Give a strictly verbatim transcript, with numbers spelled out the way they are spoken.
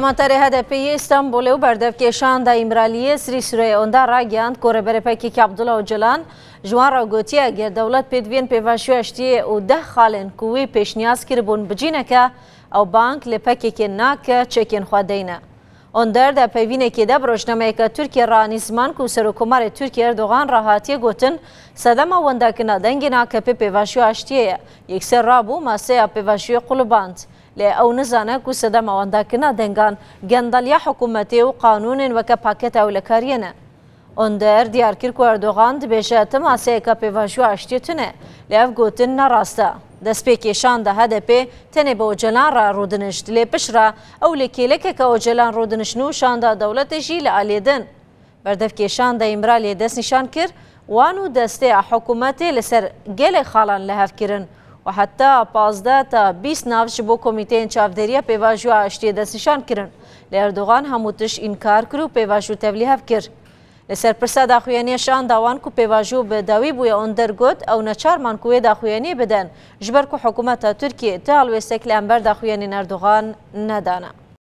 Parlamenterê H D P yê Îstanbulê û berdevkê şanda Îmraliyê Sirî Süreyya Önder ragihand ku Rêberê P K K Abdullah Ocalan ji wan re gotiye, eger dewlet pêdiviyên pêvajoya aştiyê û deh xalên ku wî pêşniyaz kiribûn bicî neke, ew bang li P K K nake çekên xwe deyne. Önder di peyvînekê de bi rojnameyeke Tirkiyê re anî ziman ku Serokkomarê Tirkiyê Erdogan re hatiye gotin, sedema wendakirina dengên A K P pêvajoya aştiyê ye. Yekser rabû maseya pêvajoyê quliband. Lê ew nizane ku sedema wendakirina dengan gendaliya hikûmetê û qanûnên weke paketa ewlekariyê ne. Önder diyar kir ku Erdogan dibêje ti maseyeke pêvajoya aştiyê tune, lê ev gotin ne rast e. Destpêkê şanda H D P tenê bi Ocalan re rûdinişt, lê piştre ew li kêlekeke Ocalan rûdiniştin û şanda dewletê jî li aliyê din. Berdevkê şanda Îmraliyê destnîşan kir, wan û destê a hikûmetê li ser gelek xalan li hev kirin û heta pazdeh ta bîst nav ji bo komîteyên çavdêriya pêvajoya aştiyê destnîşan kirin. Lê Erdogan hemû tişt înkar kir û pêvajo tevlîhev kir. Li ser pirsa daxuyaniyê şanda wan ku pêvajo bi dawî bûye, Önder got, ew neçar man ku wê daxuyaniyê bidin, ji ber ku hikûmeta Tirkiyê ti helwêstek li hember daxuyaniyên Erdogan nedane.